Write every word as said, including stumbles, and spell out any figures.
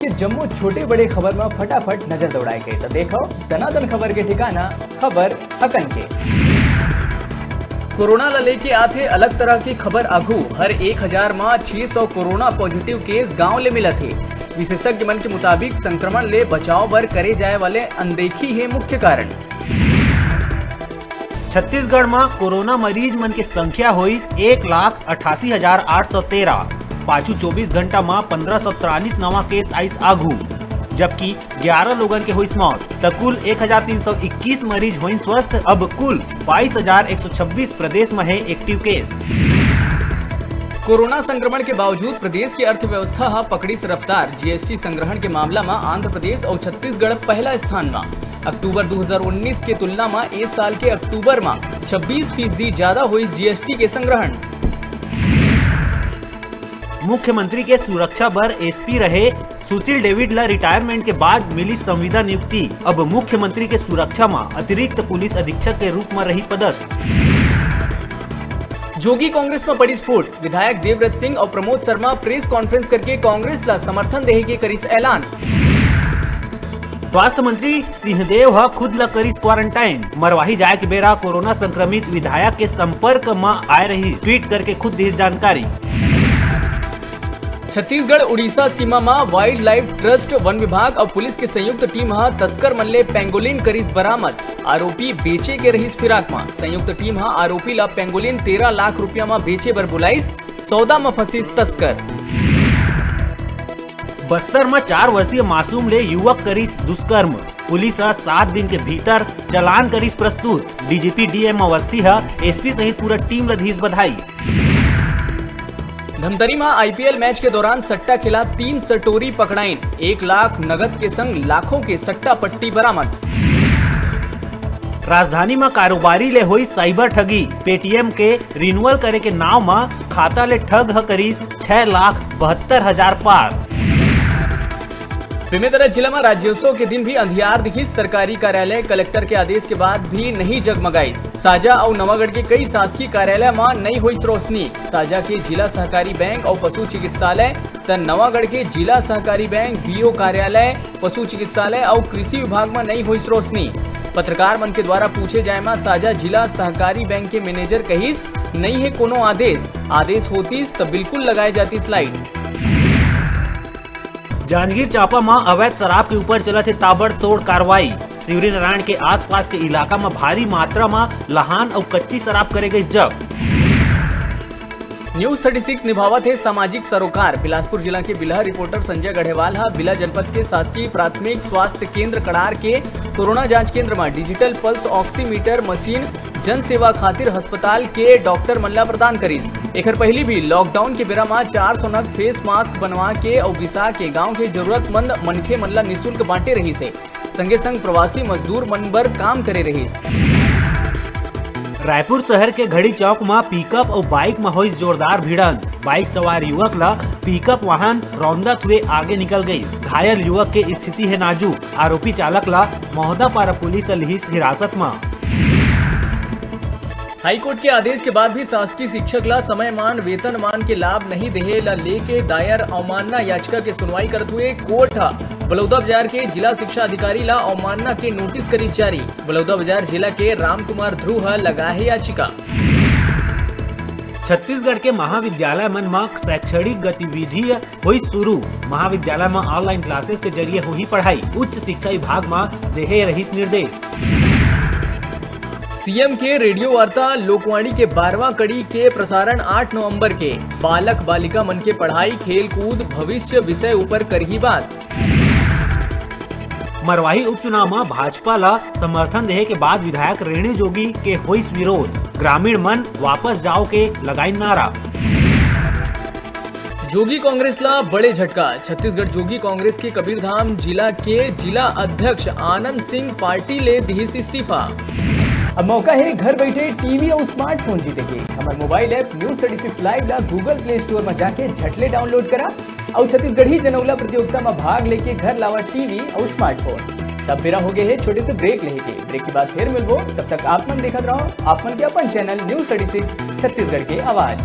के जम्मो छोटे बड़े खबर म फटाफट नजर दौड़ाए के। त देखव दनादन खबर के ठिकाना, खबर हकन के। कोरोना ल लेके आथे अलग तरह के खबर आघू। हर एक हजार म छह सौ कोरोना पॉजिटिव केस गांव ले मिलत हे। विशेषज्ञ मन के मुताबिक संक्रमण ले बचाव बर करे जाए वाले अनदेखी हे मुख्य कारण। छत्तीसगढ़ म कोरोना मरीज मन के संख्या होइस एक लाख अठासी हजार आठ सौ तेरह। पाछू चौबीस घंटा म पंद्रह सौ तिरालीस नवा केस आइस आघू, जबकि ग्यारह लोगन के होइस मौत। त कुल एक हजार तीन सौ इक्कीस मरीज होइन स्वस्थ। अब कुल बाईस हजार एक सौ छब्बीस प्रदेश म हे एक्टिव केस। कोरोना संक्रमण के बावजूद प्रदेश के अर्थव्यवस्था ह पकड़िस रफ्तार। जीएसटी संग्रहण के मामला म आंध्र प्रदेश अउ छत्तीसगढ़ पहला स्थान म। अक्टूबर दू हजार उन्नीस के तुलना म ए साल के अक्टूबर म छब्बीस फीसदी ज्यादा होइस जीएसटी के संग्रहण। मुख्यमंत्री के सुरक्षा बर एसपी रहे सुशील डेविड ला रिटायरमेंट के बाद मिली संविदा नियुक्ति। अब मुख्यमंत्री के सुरक्षा म अतिरिक्त पुलिस अधीक्षक के रूप म रही पदस्थ। जोगी कांग्रेस म पड़िस फूट। विधायक देवव्रत सिंह अउ प्रमोद शर्मा प्रेस कॉन्फ्रेंस करके कांग्रेस ला समर्थन देहे के करिस ऐलान। स्वास्थ्य मंत्री सिंहदेव ह खुद ला करिस क्वारंटाइन। मरवाही जाए के बेरा कोरोना संक्रमित विधायक के संपर्क म आए रहिस, ट्वीट करके खुद दिस जानकारी। छत्तीसगढ़ उड़ीसा सीमा म वाइल्ड लाइफ ट्रस्ट, वन विभाग अउ पुलिस के संयुक्त टीम ह तस्कर मन ले पेंगोलिन करिस बरामद। आरोपी बेचे के रहिस फिराक म। संयुक्त टीम ह आरोपी ला पेंगोलिन तेरह लाख रुपया म बेचे बर बुलाइस। सौदा म फंसिस तस्कर। बस्तर म चार वर्षीय मासूम ले युवक करिस दुष्कर्म। पुलिस ह सात दिन के भीतर चालान करिस प्रस्तुत। डीजीपी डीएम अवस्थी ह एसपी सहित पूरा टीम ल दिस बधाई। धमतरी म आईपीएल मैच के दौरान सट्टा खेला तीन सटोरी पकड़ाइन, एक लाख नगद के संग लाखों के सट्टा पट्टी बरामद। राजधानी म कारोबारी ले होई साइबर ठगी, पेटीएम के रिन्यूअल करे के नाव म खाता ले ठग ह करिस छह लाख बहत्तर हजार पार। बेमेतरा जिला म राज्योत्सव के दिन भी अंधियार दिखिस। सरकारी कार्यालय, कलेक्टर के आदेश के बाद भी नहीं जगमगाइस। साजा अउ नवागढ़ के कई शासकीय कार्यालय म नई होइस रोशनी। साजा के जिला सहकारी बैंक अउ पशु चिकित्सालय, त नवागढ़ के जिला सहकारी बैंक, बीओ कार्यालय, पशु चिकित्सालय अउ कृषि विभाग म नई होइस रोशनी। पत्रकार मन के द्वारा पूछे जाय म साजा जिला सहकारी बैंक के मैनेजर कहिस, नई हे कोनो आदेश, आदेश होतिस त बिल्कुल लगाए जातिस लाइट। जांजगीर चांपा म अवैध शराब के ऊपर चलत हे ताबड़तोड़ कार्रवाई। शिवरीनारायण के आसपास के इलाका म भारी मात्रा म लहान अउ कच्ची शराब करे गइस जब्त। न्यूज़ थर्टी सिक्स निभावत हे सामाजिक सरोकार। बिलासपुर जिला के बिल्हा रिपोर्टर संजय गढ़ेवाल ह बिल्हा जनपद के शासकीय प्राथमिक स्वास्थ्य केंद्र कड़ार के कोरोना जांच केंद्र म डिजिटल पल्स ऑक्सीमीटर मशीन जन सेवा खातिर अस्पताल के डॉक्टर मन ला प्रदान करिस। एखर पहिली भी लॉकडाउन के बेरा म चार सौ नग फेस मास्क बनवा के अउ बिसा के गांव के जरूरतमंद मनखे मन ला निशुल्क बांटे रहिस हे। संगे संग प्रवासी मजदूर मन बर काम करे रहिस। रायपुर शहर के घड़ी चौक म पिकअप अउ बाइक म होइस जोरदार भिड़ंत। बाइक सवार युवक ल पिकअप वाहन रौंदत हुए आगे निकल गइस। घायल युवक के स्थिति हे नाजुक। आरोपी चालक ल महोदापारा पुलिस ह लिहिस हिरासत म। हाईकोर्ट के आदेश के बाद भी शासकीय शिक्षक ला समयमान वेतनमान के लाभ नहीं देहे ला लेके दायर अवमानना याचिका के सुनवाई करत हुए कोर्ट ह बलौदा बाजार के जिला शिक्षा अधिकारी ला अवमानना के नोटिस करिस जारी। बलौदा बाजार जिला के रामकुमार ध्रुव ह लगाए हे याचिका। छत्तीसगढ़ के महाविद्यालय मन म शैक्षणिक गतिविधि होइस शुरू। महाविद्यालय म ऑनलाइन क्लासेस के जरिए होही पढ़ाई, उच्च शिक्षा विभाग म देहे रहिस निर्देश। सीएम के रेडियो वार्ता लोकवाणी के बारहवाँ कड़ी के प्रसारण आठ नवंबर के। बालक बालिका मन के पढ़ाई, खेल कूद, भविष्य विषय ऊपर करही बात। मरवाही उपचुनाव म भाजपा ल समर्थन देहे के बाद विधायक रेणु जोगी के होइस विरोध, ग्रामीण मन वापस जाओ के लगाइन नारा। जोगी कांग्रेस ला बड़े झटका। छत्तीसगढ़ जोगी कांग्रेस के कबीरधाम जिला के जिला अध्यक्ष आनंद सिंह पार्टी ले दिहिस इस्तीफा। अब मौका हे घर बैठे टीवी अउ स्मार्टफोन जीते के। हमर mobile app news thirty six live ला Google Play Store म जाके झट ले डाउनलोड करा अउ छत्तीसगढ़ी जनौला प्रतियोगिता म भाग लेके घर लावा टीवी अउ स्मार्टफोन। तब बेरा हो गए हे छोटे से ब्रेक लेहे के। ब्रेक के बाद फिर मिलबो, तब तक आप मन देखत रहो आप मन के अपन channel news thirty six Chhattisgarh के आवाज।